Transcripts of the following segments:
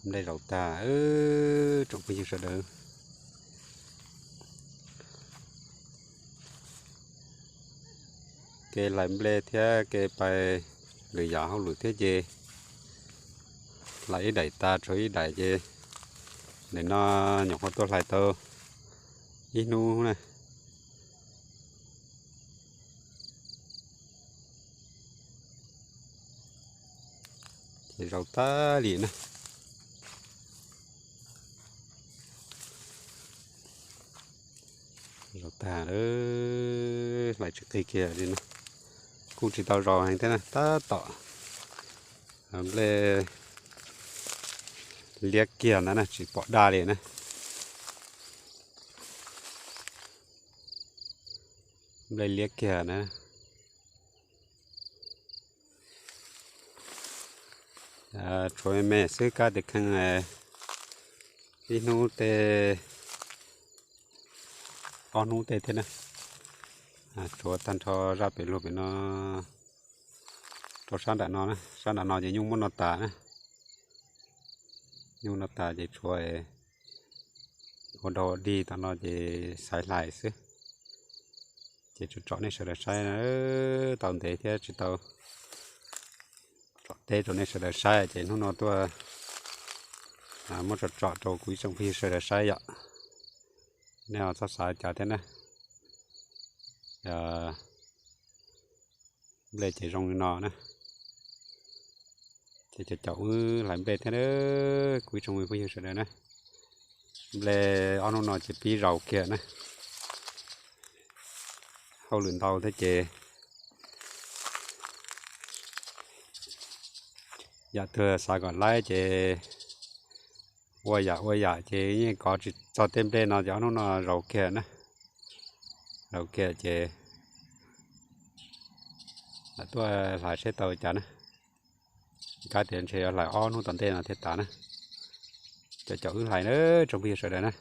Nplej zaus tag, tsoom phooj ywg sawv daws. Kev hlais nplej thiab kev pais lwm yam hauj lwm thiab ces hlais ib daim tas tshuav ib daim ces nim no nyuam qhuav tuaj hlais tau ib hnub na. Ces zaus tag li na. Zaus tag, hlais tsis qig kiag li na. Kuj tsis tau zaus heev thiab na, tab tom nplej liab kiag ntawd na, tsis pom daj li na. Nplej liab kiag na. Tshuav me me xwb, kab tes kheej ib hnub tej, ob hnub tej thiab na. Tshuav tag nrho zaj pem lug pem no, rau sab nram no, sab nram no ces nyuj muab noj tas na. Nyuj noj tas ces tshuav ua dog ua dig tom no ces xaiv hlais xwb. Ces tsom tsom nej sawv daws saib, tau ntev thiab tsis tau tsom teb rau nej sawv daws saib ces hnub no tuaj muab tsom tsom rau kuv ib tsoom phooj ywg sawv daws saib yom. Nej ho txhob xav cas thiab na. Nplej ces zoo li no na. Ces caum caum wb hlais nplej thiab na, kuv ib tsoom phooj ywg sawv daws na. Nplej ob hnub no ces pib zaus kiag na. Hauj lwm ntau thiab ces yam twg xav kom laib ces ua yam ua yam ces yeej kov tsis txog tej nplej no ces ob hnub no zaus kiag na. Zaus kiag ces lam tuaj hlais seb tau cas na. Kab tias ntshe yuav hlais ob hnub tom ntej no thiaj tas na. Caum caum wb hlais na tsoom phooj ywg sawv daws na.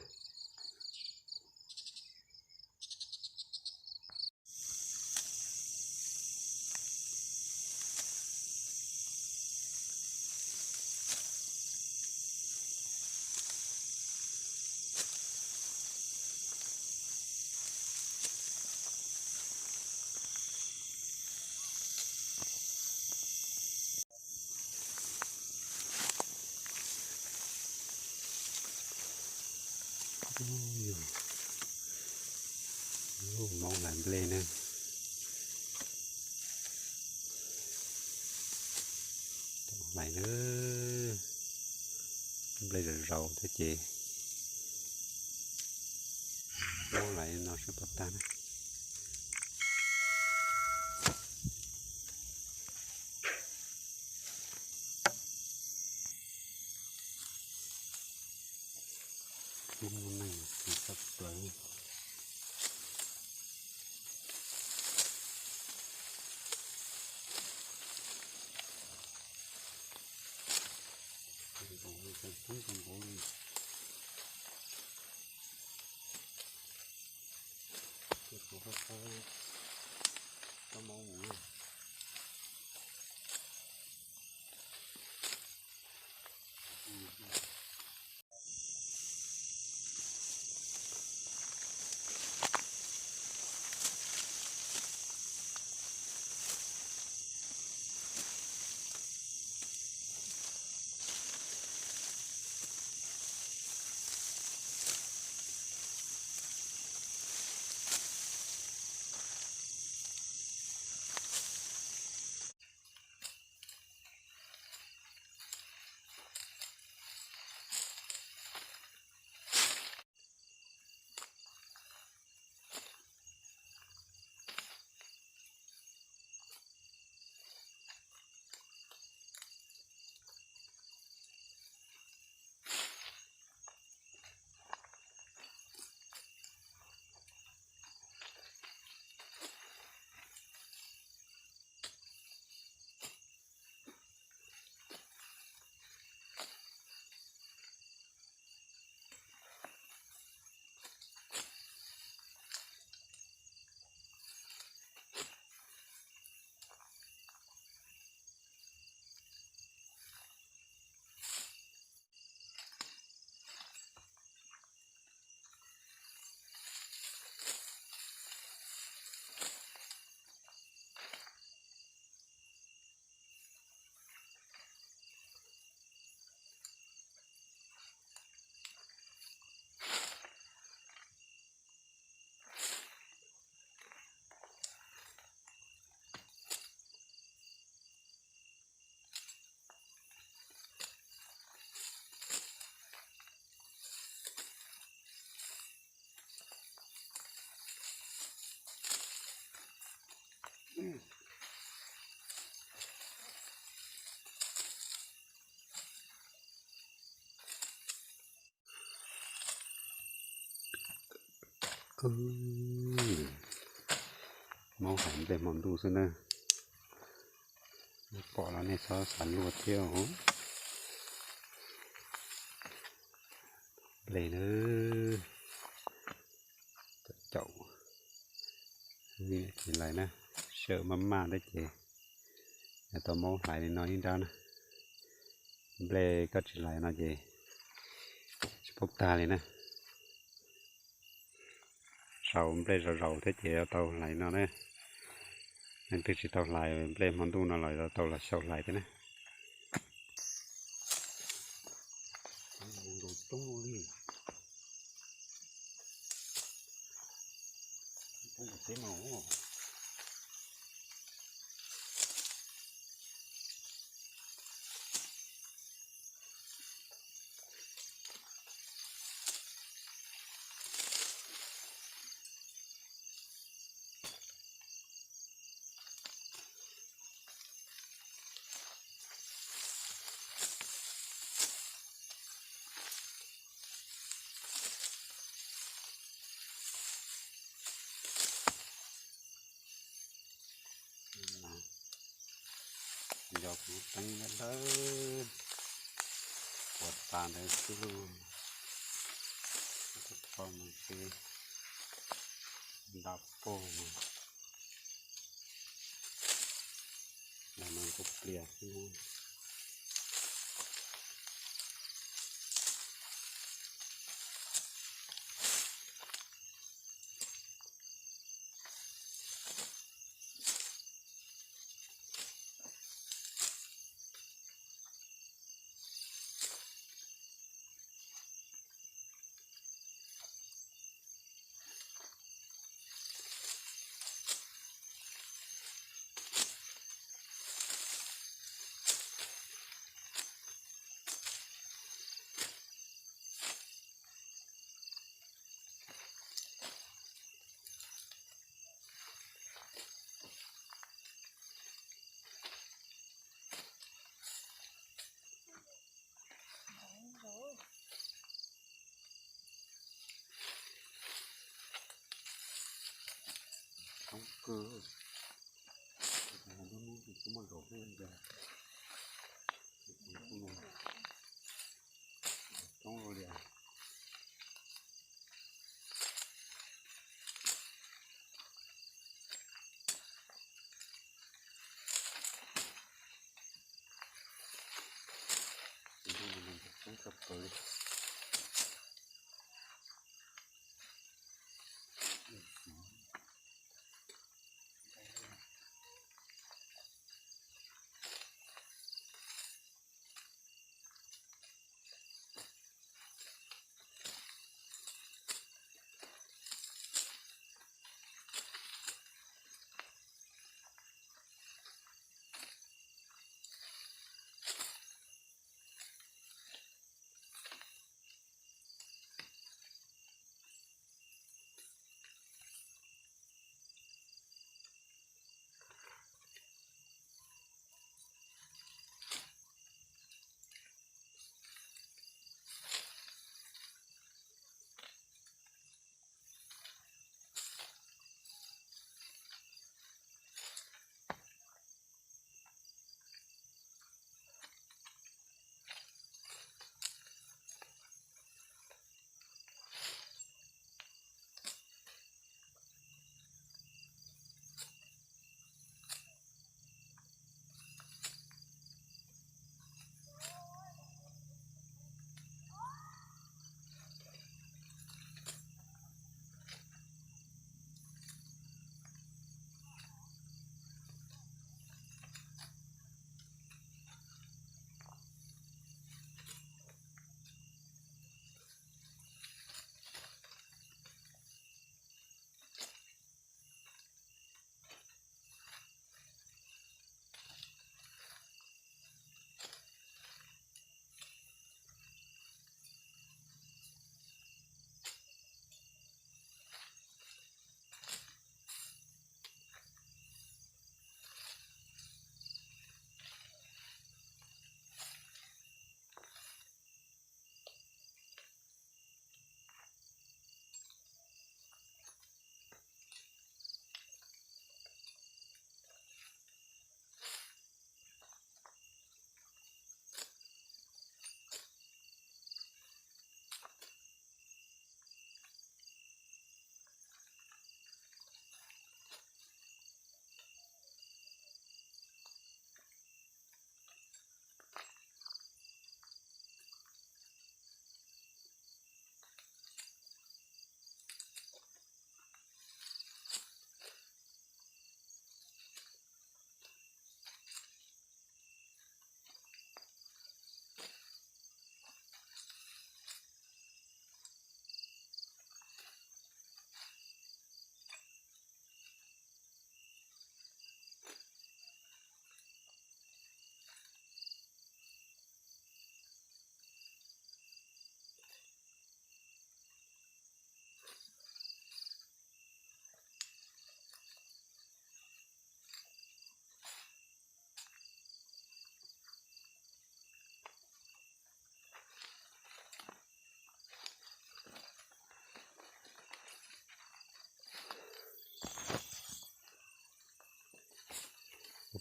Mob hlais nplej na. Hlais na, nplej zaus zaus thiab ces mob hlais no sab tag tag na. Muaj neeg txog plaws. Maub hais nplej hmo ntuj xwb na. Pom los nej txhob xav luaj thiab os. Nplej na, caum, caum, tsis lais na, sawm maj maj thiab ces yuav tau maub hlais li no ib nrab na. Nplej koj tsis hlais no ces tsis paub tag li na. Sau nplej zaus zaus thiab ces yuav tau hlais no na. Leej twg tsis tau hlais nplej hmo ntuj no los yuav tau los xyaum hlais thiab na. Yog kuv teeb dawb dawb, ua tas ntawd xwb lauj. Kho mus ces nta pog mas, los mas kuv plias xwb. Coob kawg, lub hnub tsis muaj zaum peb ntag. Coob li. Coob kawg pawg li.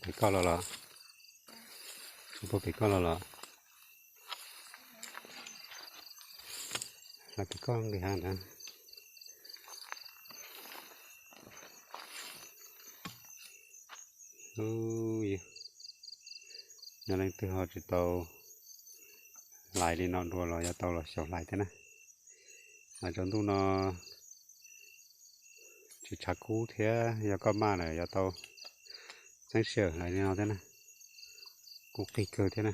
Pem koj los los? Puag pem koj los los? Hlais pem koj nqis hav ntawd. Yog leej twg ho tsis tau hlais li no dua los yuav tau los xyaum hlais thiab na. Hlais tsaus ntuj no tsis tshav kub thiab, yog koj maj lawm yuav tau txeeb sij hawm hlais li no thiab na. Kub qig kawg thiab na.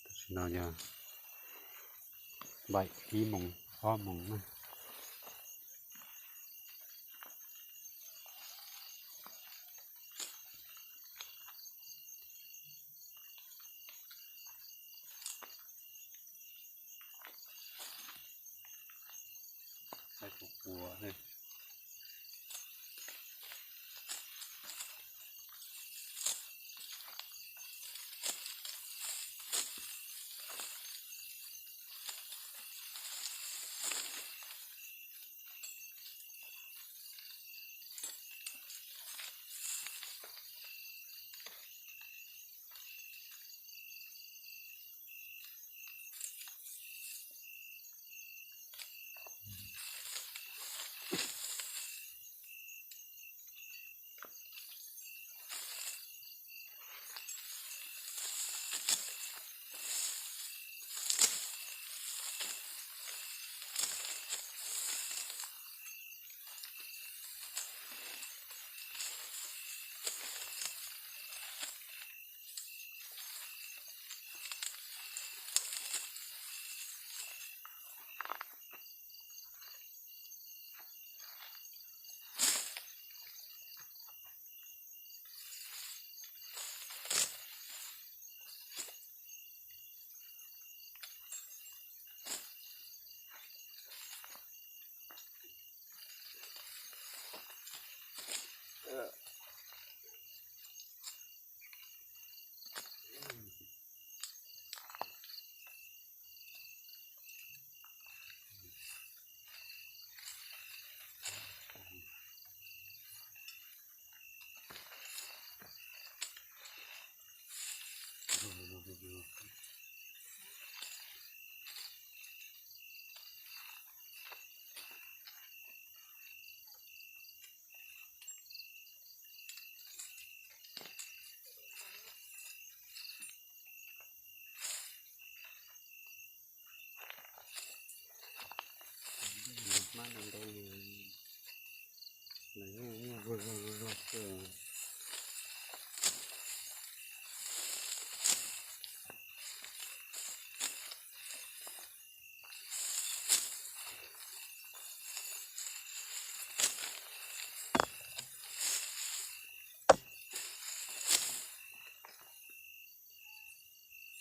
Tam sim no yog npaim ib moos ob moos na.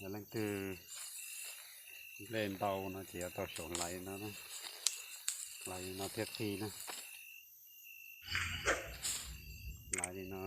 Yog leej twg nplej ntau no ces yuav tau xyaum hlais no, hlais li no thiaj qig na. Hlais li no